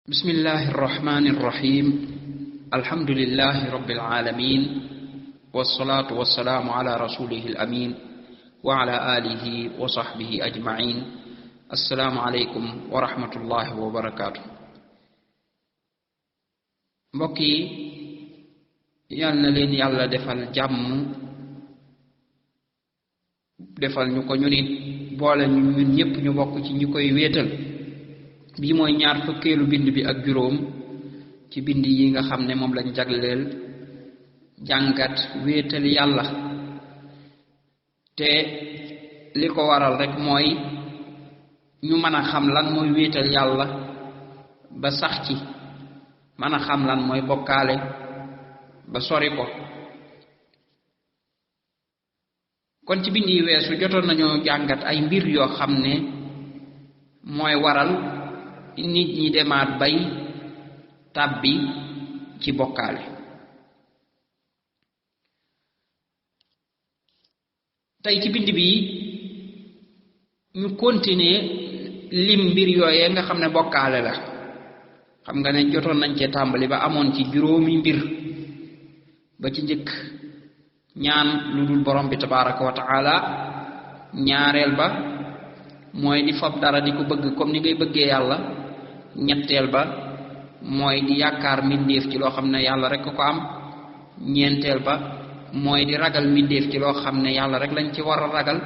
بسم الله الرحمن الرحيم الحمد لله رب العالمين والصلاة والسلام على رسوله الأمين وعلى آله وصحبه أجمعين السلام عليكم ورحمة الله وبركاته mbokki yal na leen yàlla defal jàmm defal ñu ko ñu nit boole ñu ñun ñépp ñu bokk ci ñi koy wéetal bi mooy ñaar fukkeelu bind bi ak juróom ci bind yi nga xam ne moom lañ jagleel jàngat wéetal yàlla te li ko waral rek mooy ñu mën a xam lan mooy wéetal yàlla ba sax ci mën a xam lan mooy bokkaale ba sori ko kon ci bind yi weesu jotoon nañoo jàngat ay mbir yoo xam ne mooy waral nit ñi demaat bay tàbbi ci bokkaale tey ci bind bi ñu continuer lim mbir yooyee nga xam ne bokkaale la xam nga ne jotoon nañ cee tàmbali ba amoon ci juróomi mbir ba ci njëkk ñaan lu dul borom bi tabaraka wa taala ñaareel ba mooy di fab dara di ko bëgg comme ni ngay bëggee yàlla ñetteel ba mooy di yaakaar mbindeef ci loo xam ne yàlla rek ko am ñeenteel ba mooy di ragal mbindeef ci loo xam ne yàlla rek lañ ci war a ragal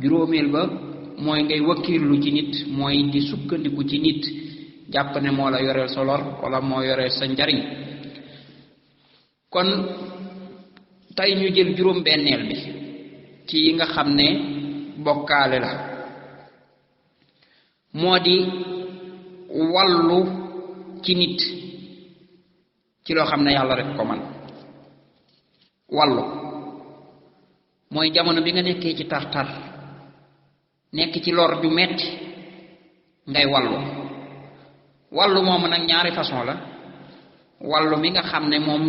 juróomeel ba mooy ngay wakiirlu ci nit mooy di sukkandiku ci nit jàpp ne moo la yoreel sa lor wala moo yoreel sa njariñ kon tey ñu jël juróom benneel bi ci yi nga xam ne bokkaale la moo di wallu ci nit ci loo xam ne yàlla rek ko man wallu mooy jamono bi nga nekkee ci tar-tar nekk ci lor ju metti ngay wallu moomu nag ñaari façon la wallu mi nga xam ne moom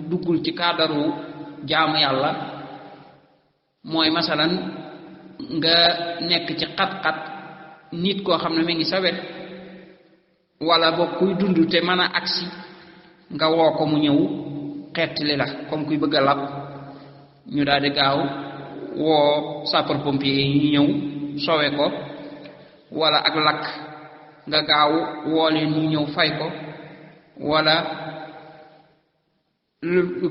duggul ci kaadaru jaamu yàlla mooy masalan nga nekk ci xat-xat nit koo xam ne mi ngi sa wet wala boog kuy dund te mën a agsi nga woo ko mu ñëw xettali la comme kuy bëgg a lab ñu daal di gaaw woo sapeur pompier yi ñu ñëw sowe ko wala ak lakk nga gaaw woo leen ñu ñëw fay ko wala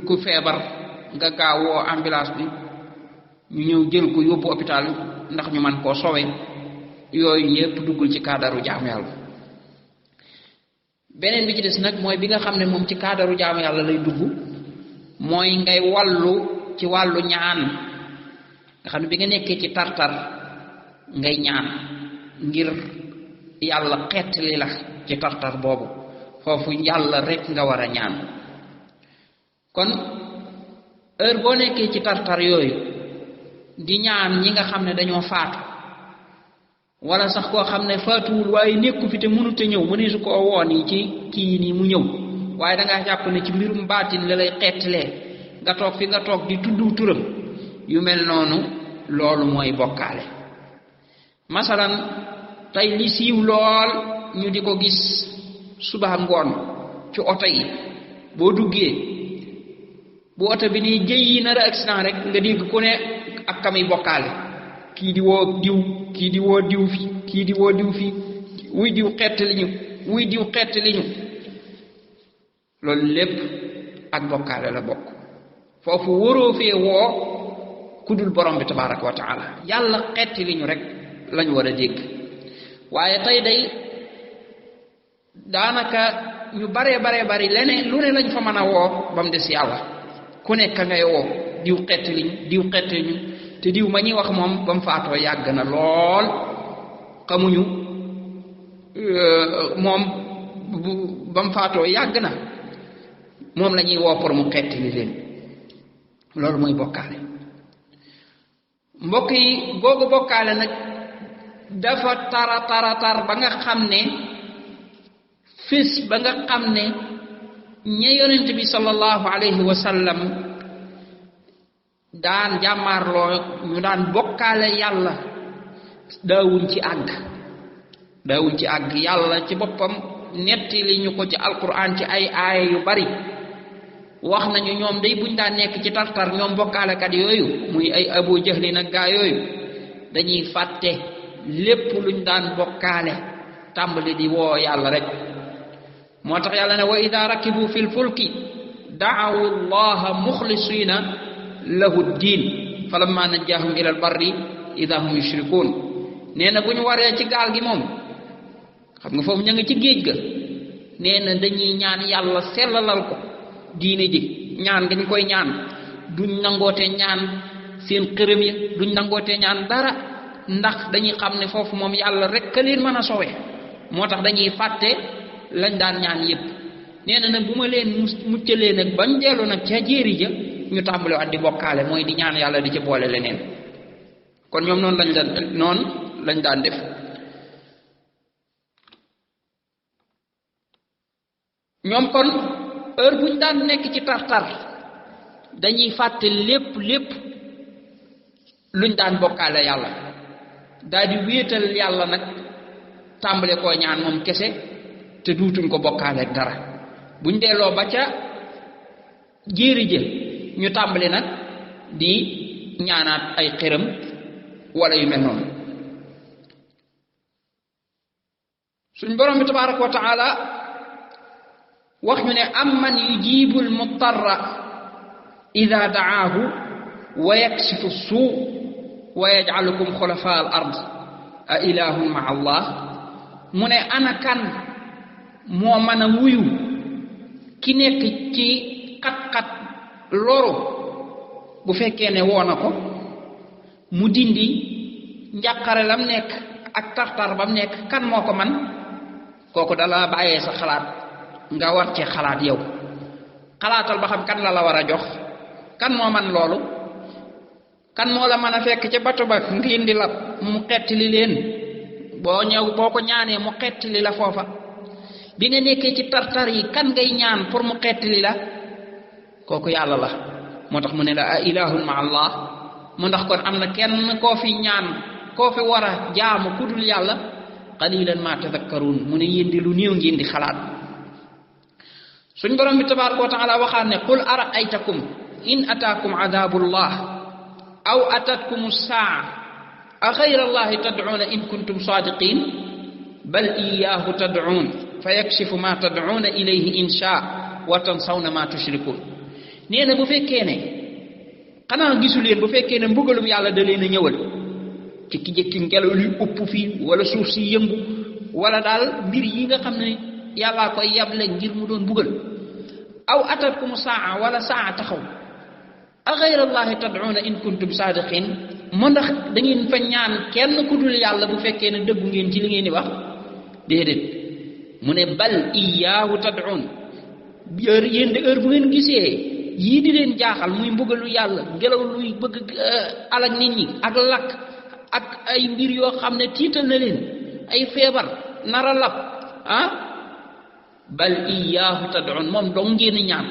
ku feebar nga gaaw woo ambulance bi ñu ñëw jël ko yóbbu hôpital ndax ñu man koo sowe yooyu yépp duggul ci kaadaru jaamu yàlla beneen bi ci des nag mooy bi nga xam ne moom ci kaadaru jaamu yàlla lay dugg mooy ngay wallu ci wàllu ñaan nga xam ne bi nga nekkee ci tartar ngay ñaan ngir yàlla xettali la ci tartar boobu foofu yàlla rek nga war a ñaan kon heure boo nekkee ci tartar yooyu di ñaan ñi nga xam ne dañoo faatu wala sax koo xam ne faatuwul waaye nekku fi te mënut a ñëw mëneesu koo woon yi ci kii nii mu ñëw waaye dangaa jàpp ne ci mbirum baatin la lay xeetlee nga toog fi nga toog di tudd turam yu mel noonu loolu mooy bokkaale masalan tey li siiw lool ñu di ko gis suba ngoon ci oto yi boo duggee bu oto bi nii jëyi nar a accident rek nga dégg ku ne ak kami bokkaale kii di woo diw kii di woo diw fi kii di woo diw fi wuy diw xettali ñu wuy diw xettali ñu loolu lépp ak bokkaale la bokk foofu waroo fee woo ku dul borom bi tabaraka wa taala yàlla xettali ñu rek lañu war a dégg waaye tey day daanaka ñu baree bari leneen lu ne lañ fa mën a woo ba mu des yàlla ku nekk ngay woo diw xettali ñu diw xettali ñu te diw ma ñuy wax moom ba mu faatoo yàgg na lool xamuñu moom ba mu faatoo yàgg na moom la ñuy woo pour mu xettali leen loolu mooy bokkaale mbokk yi googu bokkaale nag dafa tar ba nga xam ne fis ba nga xam ne ña yonent bi sallallahu alayhi wa sallam daan jàmmaarloo ñu daan bokkaale yàlla daawuñ ci àgg yàlla ci boppam netti li ñu ko ci alquran ci ay aaya yu bari wax nañu ñoom day buñ daan nekk ci tartar ñoom bokkaalekat yooyu muy ay Abu Jahli nag gaa yooyu dañuy fàtte lépp luñ daan bokkaale tàmbali di woo yàlla rek moo tax yàlla ne wa ida rakibu fil fulki da'awu allaha muxlisina lahu ddin falamma najjahum ila albarri ida hum yushrikun nee na bu ñu waree ci gaal gi moom xam nga foofu ña nga ci géej ga nee na dañuy ñaan yàlla sellalal ko diine ji ñaan dañ koy ñaan duñ nangoote ñaan seen xërëm ya duñ nangoote ñaan dara ndax dañuy xam ne foofu moom yàlla rek ka leen mën a sowe moo tax dañuy fàtte lañ daan ñaan yépp nee na nag bu ma leen muccalee nag bañ dellu nag ca jéeri ja ñu tàmbale waat di bokkaale mooy di ñaan yàlla di ci boole leneen kon ñoom noonu lañ daan def ñoom kon heure buñ daan nekk ci tartar dañuy fàtte lépp luñ daan bokkaale yàlla daal di wéetal yàlla nag tàmbale koo ñaan moom kese te duutuñ ko bokkaale ak dara buñ delloo ba ca jéeri jë ñu tàmbale nag di ñaanaat ay xërëm wala yu mel noonu suñ borom bi tabaraka wa taala wax ñu ne amman yujibul mutarra ida da'aahu wa yakshifu suu wa yaj'alukum xulafa al ard a ilahun ma allah mu ne ana kan moo mën a wuyu ki nekk ci xat-xat loru bu fekkee ne woo na ko mu dindi njàqare lam nekk ak tartar bam nekk kan moo ko man kooku dala bàyyee sa xalaat nga war ci xalaat yow xalaatal ba xam kan la war a jox kan moo man loolu kan moo la mën a fekk ca bato ba ngi indi lab mu xettili leen boo ko ñaanee mu xettili la foofa bi nga nekkee ci tartar yi kan ngay ñaan pour mu xettili la kooku yàlla la moo tax mu ne la a ilahun ma allah mu ndax kon am na kenn koo fi ñaan koo fi war a jaamu kudul yàlla qalilan ma tadhakkarun mu ne yéen di lu néew ngeen di xalaat suñ borom bi tabaraka wa taala waxaan ne qul ara'aytakum in ataakum adabullah aw atatkum as-saa a ghayra allahi tad'una in kuntum sadiqin bal iyyahu tad'un fayakshifu ma tad'una ilayhi in shaa wa tansawna ma tushrikun nee na bu fekkee ne xanaa gisu leen bu fekkee ne mbugalum yàlla da leen a ñëwal ci ki jëkki ngelaw li upp fii wala suuf si yëngu wala daal mbir yi nga xam ne yàllaa koy yable ngir mu doon bugal aw atatkum saa wala saa taxaw a ghayra allahi tad'una in kuntum sadiqin mu ndax da ngeen fa ñaan kenn ku dul yàlla bu fekkee ne dëggu ngeen ci li ngeen di wax déedéet mu ne bal iyyahu tad'un yéen de heure bu ngeen gisee yii di leen jaaxal muy mbugalu yàlla ngelaw luy bëgg alak nit ñi ak lakk ak ay mbir yoo xam ne tiital na leen ay feebar nara lab bal iyyahu tad'un moom dong ngeen ñaan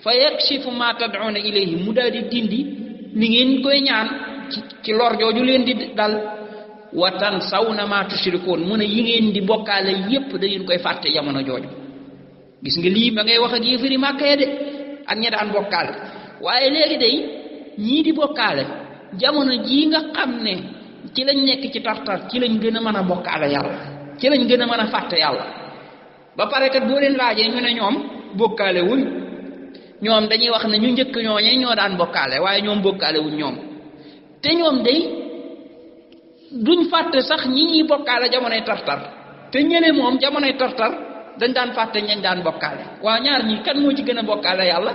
fa yakshifu ma tad'una ilayhi mu daal di dindi ni ngeen koy ñaan ci lor jooju leen di dal wa tansawna ma tushrikun mu ne yi ngeen di bokkaale yépp da ngeen koy fàtte jamono jooju gis nga lii ma ngay wax ak yéefari Màkka ya de ak ñi daan bokkaale waaye léegi day ñii di bokkaale jamono jii nga xam ne ci lañ nekk ci tartar ci lañ gën a mën a bokkaale yàlla ci lañ gën a mën a fàtte yàlla ba pare kat boo leen laajee ñu ne ñoom bokkaale wuñ ñoom dañuy wax ne ñu njëkk ñooñe ñoo daan bokkaale waaye ñoom bokkaale wuñ ñoom te ñoom day duñ fàtte sax ñi ñuy bokkaale jamonoy tartar te ñële moom jamonoy tartar dañ daan fàtte ñañ daan bokkaale waaw ñaar ñi kan moo ci gën a bokkaale yàlla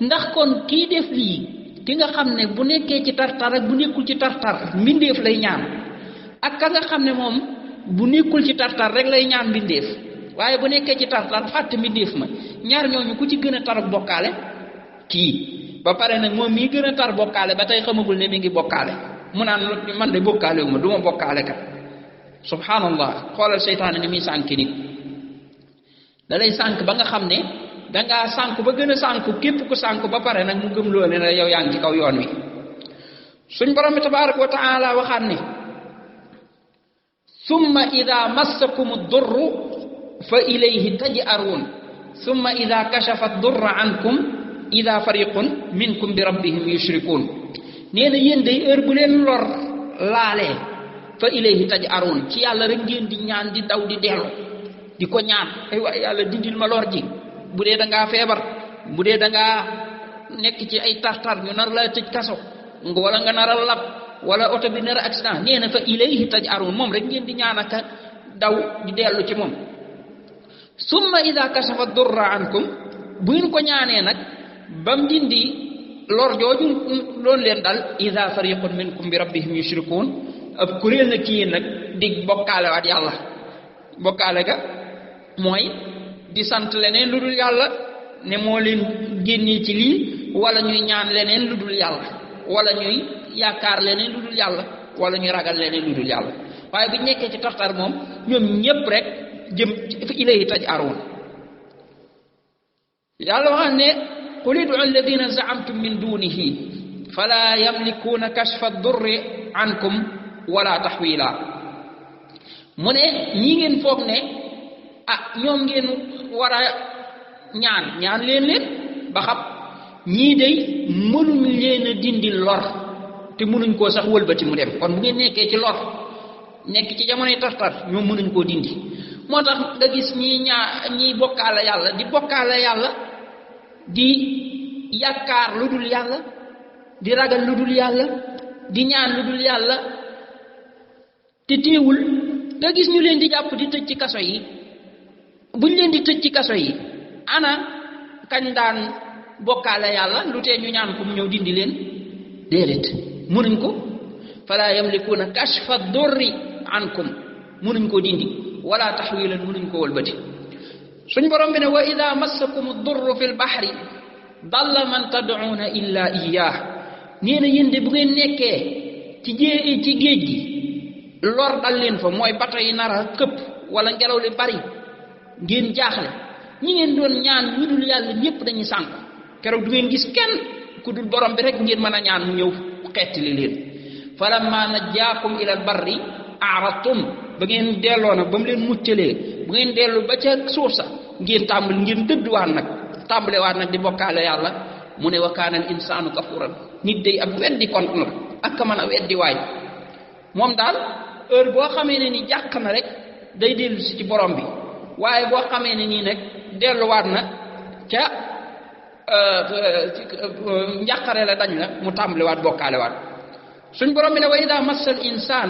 ndax kon kii def lii ki nga xam ne bu nekkee ci tartar ak bu nekkul ci tartar mbindeef lay ñaan ak ka nga xam ne moom bu nekkul ci tartar rek lay ñaan mbindeef waaye bu nekkee ci tartar fàtte mbindeef ma ñaar ñooñu ku ci gën a tar bokkaale kii ba pare nag moom mii gën a tar bokkaale ba tey xamagul ne mi ngi bokkaale mu naan man de bokkaale wu ma du ma bokkaale kat subhanallah xoolal seytaane ni muy sànk nit da lay sànk ba nga xam ne dangaa sànk ba gën a sànk képp ku sànk ba pare nag mu gëm loo ne la yow yaa ngi ci kaw yoon wi suñ borom bi tabaraka wa taala waxaat ne summa ida massakum ad-durru fa ilayhi taj'arun thumma idha kashafa ad-durra ankum idha fariqun minkum bi rabbihim yushrikun neena yeen day heure bu len lor laalé fa ilayhi taj'arun ci yalla rek ngeen di ñaan di daw di delu di ko ñaan ay way yalla dindil ma lor ji budé da nga febar budé da nga nek ci ay tartar ñu nar la tejj kasso wala nga naral lab wala auto bi nar accident neena fa ilayhi taj'arun mom rek ngeen di ñaan ak daw di delu ci mom summa idha kashafa ad-durra ankum bu ñu ko ñaané nak bam dindi lor joju doon len dal idha fariqun minkum bi rabbihim yushrikun ab kurel nak yeen nak dig bokale wat yalla bokale ga moy di sant leneen ludul yalla ne mo len genni ci li wala ñuy ñaan leneen ludul yalla wala ñuy yaakar leneen ludul yalla wala ñuy ragal leneen ludul yalla waye bu nekké ci tartar mom ñom ñepp rek jëm fi ilayhi taj'arun yalla wax ne qul ud'u alladhina za'amtum min dunihi fala yamlikuna kashfa ad-durri ankum wala tahwila mune ñi ngeen fogg ne ñom ngeen wara ñaan leen ba xam ñi day mënuñ leena dindi lor te mënuñ ko sax wëlbati mu dem kon bu ngeen nekké ci lor nekk ci jamono tartar ñom mënuñ ko dindi motax nga gis ñi bokkaale yalla di bokkaale yalla di yakar ludul yalla di ragal ludul yalla di ñaan ludul yalla te teewul nga gis ñu leen di japp di tecc ci kasso yi buñ leen di tecc ci kasso yi ana kañ daan bokkaale yalla lu té ñu ñaan ko mu ñew dindi leen dedet mënuñ ko fala yamlikuna kashfa ad-durri ankum mënuñ ko dindi wala tahwilan mënuñ ko walbati suñ borom bi ne wa idha massakum ad-durru fil bahri dalla man tad'una illa iyyah neena yende bu ngeen nekké ci geej gi lor dal leen fa moy bato yi nara kepp wala ngelaw li bari ngeen jaaxle ñi ngeen doon ñaan ñu dul yalla ñepp dañuy sank kéro du ngeen gis kenn ku dul borom bi rek ngeen mëna ñaan mu ñew xétti leen falamma najjaakum ila al-barri a'radtum ba ngeen delloo nag ba mu leen muccalee bu ngeen dellu ba ca suuf sa ngeen tàmbali ngeen dëdduwaat nag tàmbalewaat nag di bokkaale yàlla mu ne wa kaana al insaanu kafuuran nit day ab weddi kont na ak mën a weddi waay moom daal heure boo xamee ne ni jàq na rek day dellu si ci borom bi waaye boo xamee ne nii nag delluwaat na ca njàqare la dañ la mu tàmbalewaat bokkaalewaat suñ borom bi ne wa idaa massal insaan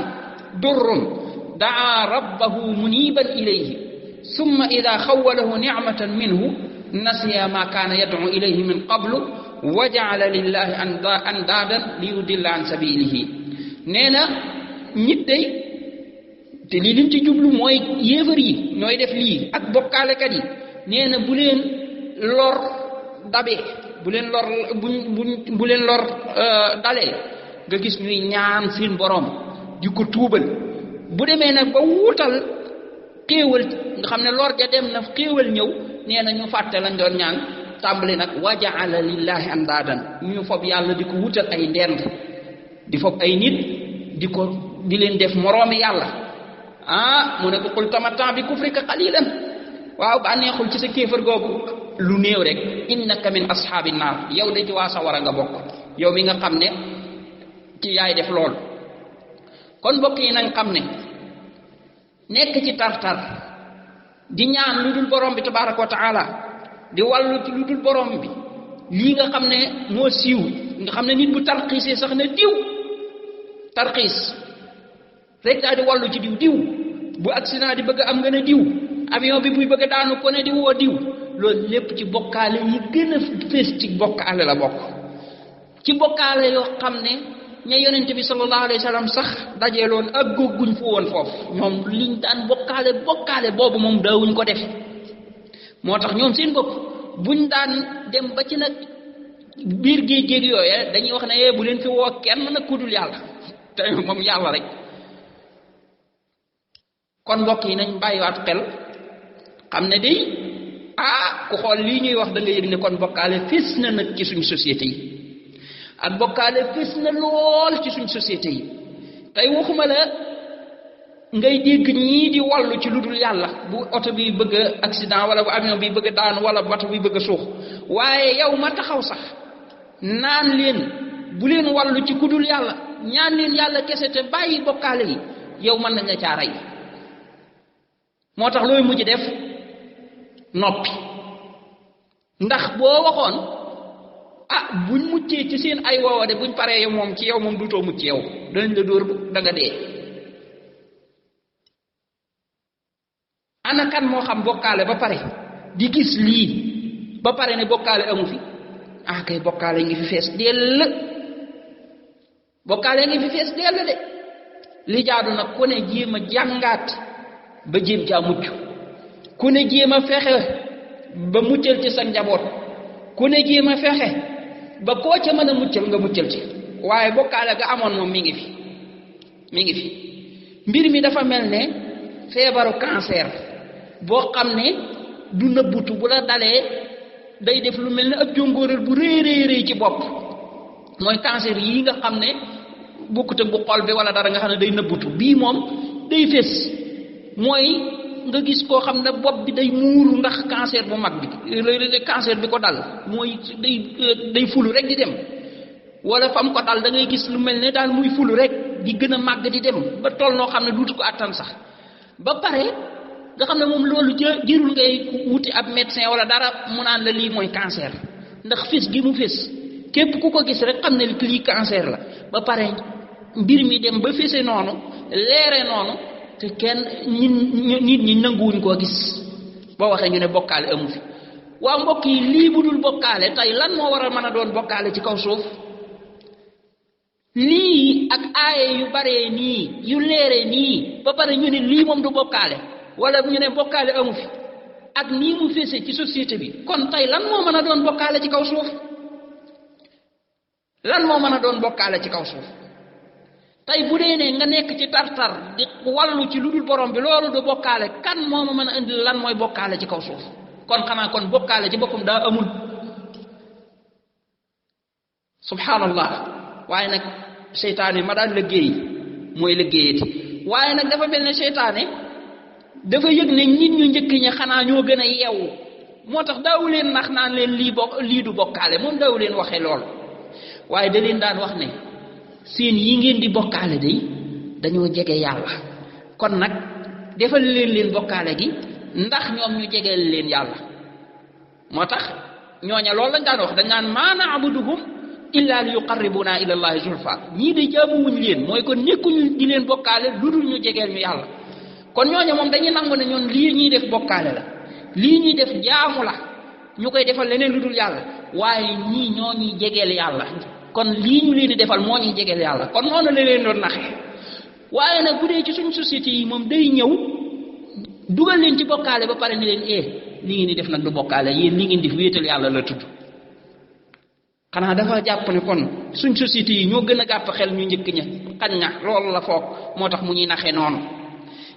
durrun دعا ربه منيبا إليه ثم إذا خوله نعمة منه نسي ما كان يدعو إليه من قبل وجعل لله أندادا ليضل عن سبيله نينا nit day te li lim ci jublu moy yéefar yi ñoy def li ak bokale kat yi neena bu len lor dabé bu len lor bu len lor dalé nga gis ñuy ñaan seen borom di ko tuubal bu démé nak ba wutal xéewal nga xamné lor ja dem na xéewal ñew néna ñu faté lañ doon ñaan tambali nak waja'ala lillahi andadan ñu fob yalla diko wutal ay ndend di fob ay nit diko di len def moromi yalla mu ne ko qul tamatta bi kufrika qalilan waaw ba neexul ci sa kéefar gogu lu neew rek innaka min ashabin nar yow de ci wa sawara nga bok yow mi nga xamné ci yaay def lool kon mbokk yi nañ xam ne nekk ci tartar di ñaan lu dul borom bi tabaraka wa taala di wàllu ci lu dul borom bi lii nga xam ne moo siiw nga xam ne nit bu tarxiisee sax ne diw tarxiis rek daal di wàllu ci diw bu accident di bëgg am nga ne diw avion bi buy bëgg daanu ko ne di woo diw loolu lépp ci bokkaale yi gën a fees ci bokkaale la bokk ci bokkaale yoo xam ne ña yonent bi sallallahu alayhi wasallam sax dajeeloon ak gogguñ fu woon foofu ñoom liñ daan bokkaale boobu moom daawuñ ko def moo tax ñoom seen bopp buñ daan dem ba ci nag biir géej yooye dañuy wax ne bu leen fi woo kenn nag ku dul yàlla te moom yàlla rek kon mbokk yi nañ bàyyiwaat xel xam ne day ku xool lii ñuy wax da nga yëg ne kon bokkaale fis na nag ci suñ société yi ak bokkaale fis na lool ci suñ société yi tey waxuma la ngay dégg ñii di wallu ci lu dul yàlla bu oto bi bëgg a accident wala bu avion bi bëgg a daanu wala bato bi bëgg a suux waaye yow ma taxaw sax naan leen bu leen wallu ci ku dul yàlla ñaan leen yàlla kese te bàyyi bokkaale yi yow mën nañ la caa rey moo tax looy mujj def noppi ndax boo waxoon buñ muccee ci seen ay woowa de buñ paree yow moom ci yow moom duutoo mucc yow danañ la dóor da nga dee ana kan moo xam bokkaale ba pare di gis lii ba pare ne bokkaale amu fi kay bokkaale ngi fi fees dell bokkaale ngi fi fees dell de li jaadu nag ku ne jéem a jàngaat ba jéem caa mucc ku ne jéem a fexe ba muccal ci sa njaboot ku ne jéem a fexe ba koo ca mën a muccal nga muccal ci waaye bokkaale ga amoon moom mi ngi fi mbir mi dafa mel ne feebaru cancer boo xam ne du nëbbutu bu la dalee day def lu mel ne ab jongóoral bu rëy ci bopp mooy cancer yi nga xam ne bokkut ak bu xol bi wala dara nga xam ne day nëbbutu bii moom day fés mooy nga gis koo xam ne bopp bi day muuru ndax cancer bu mag bi cancer bi ko dal mooy day fulu rek di dem wala fam ko dal da ngay gis lu mel ne daal muy fulu rek di gën a màgg di dem ba toll noo xam ne duutu ko attan sax ba pare nga xam ne moom loolu jërul ngay wuti ab médecin wala dara mu naan la lii mooy cancer ndax fés gi mu fés képp ku ko gis rek xam ne lii cancer la ba pare mbir mi dem ba fese noonu leere noonu te kenn nit ñi nanguwuñ koo gis boo waxee ñu ne bokkaale amu fi waaw mbokk yi lii bu dul bokkaale tey lan moo war a mën a doon bokkaale ci kaw suuf lii ak aaye yu baree nii yu leere nii ba pare ñu ne lii moom du bokkaale wala ñu ne bokkaale amu fi ak nii mu fese ci société bi kon tey lan moo mën a doon bokkaale ci kaw suuf lan moo mën a doon bokkaale ci kaw suuf tey bu dee ne nga nekk ci tartar di wallu ci lu dul borom bi loolu du bokkaale kan moo ma mën a indi lan mooy bokkaale ci kaw suuf kon xanaa kon bokkaale ci boppam daa amul subhanallah waaye nag seytaane ma daan liggéey mooy liggéeyati waaye nag dafa mel ne seytaane dafa yëg ne nit ñu njëkk ñi xanaa ñoo gën a yeewu moo tax daawu leen nax naan leen lii du bokkaale moom daawu leen waxee lool waaye da leen daan wax ne seen yi ngeen di bokkaale day dañoo jege yàlla kon nag defal leen bokkaale gi ndax ñoom ñu jegeel leen yàlla moo tax ñooña loolu lañ daan wax dañ naan maa na'buduhum illa li yuqarribuna ila allahi zulfa ñii de jaamuwuñ leen mooy kon nekkuñu di leen bokkaale lu dul ñu jegeel ñu yàlla kon ñooña moom dañuy nangu ne ñoon lii ñuy def bokkaale la lii ñuy def jaamu la ñu koy defal leneen lu dul yàlla waaye ñii ñoo ñuy jegeel yàlla kon lii ñu leen di defal moo ñuy jegeel yàlla kon noonu la leen doon naxee waaye nag bu dee ci suñ société yi moom day ñëw dugal leen ci bokkaale ba pare ni leen li ngeen di def nag du bokkaale yéen li ngeen di wéetal yàlla la tudd xanaa dafa jàpp ne kon suñ société yi ñoo gën a gàpp xel ñu njëkk ña xañ na loolu la foog moo tax mu ñuy naxee noonu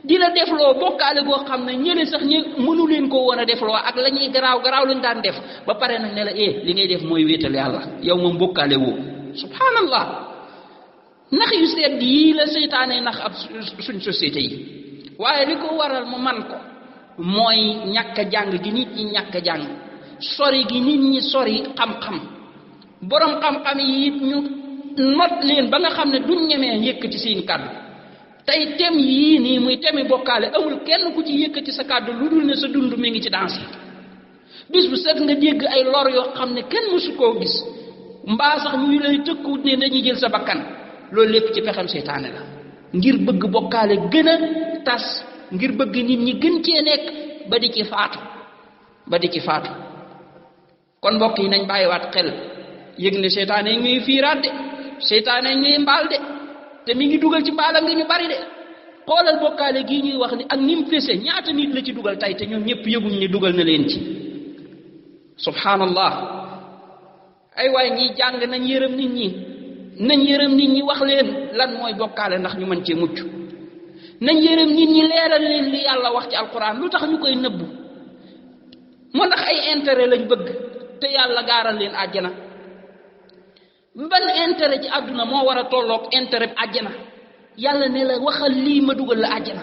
di la defloo bokkaale goo xam ne ñële sax ñu mënu leen ko woon a defloo ak la ñuy garaaw lañ daan def ba pare nag ne la li ngay def mooy wéetal yàlla yow moom bokkaale woo subhanallah nax yu sedd yii la seytaane nax ab suñ société yi waaye li ko waral mu man ko mooy ñàkk a jàng gi nit ñi ñàkk a jàng sori gi nit ñi sori xam-xam borom xam-xam yi it ñu not leen ba nga xam ne duñ ñemee yëkkati seen kàddu tey tem yii nii muy temi bokkaale amul kenn ku ci yëkkati sa kàddu lu dul ne sa dund mi ngi ci danse bis bu set nga dégg ay lor yoo xam ne kenn mësu koo gis mbaa sax ñu lay tëkku ne dañuy jël sa bakkan loolu lépp ci pexem seytaane la ngir bëgg bokkaale gën a tas ngir bëgg nit ñi gën cee nekk ba di ci faatu kon mbokk yi nañ bàyyiwaat xel yëg ne seytaane ñuy fiiraat de seytaane ñuy mbaal de te mi ngi dugal ci mbaalam gi ñu bari de xoolal bokkaale gii ñuy wax ni ak ni mu fese ñaata nit la ci dugal tey te ñoom ñëpp yëguñ ne dugal na leen ci subhanallah ay waay ñiy jàng nañ yërëm nit ñi wax leen lan mooy bokkaale ndax ñu mën cee mucc nañ yërëm nit ñi leeral leen li yàlla wax ci alquran lu tax ñu koy nëbbu moo ndax ay intérêt lañ bëgg te yàlla gaaral leen àjjana ban intérêt ci àdduna moo war a tolloog intérêt àjjana yàlla ne la waxal lii ma dugal la àjjana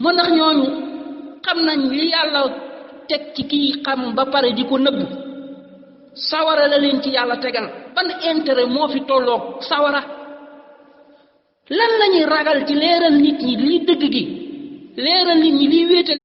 moo ndax ñooñu xam nañ li yàlla teg ci kii xam ba pare di ko nëbb sawara la leen ci yàlla tegal ban intérêt moo fi tolloog sawara lan lañuy ragal ci leeral nit ñi liy dëgg gi leeral nit ñi liy wéetal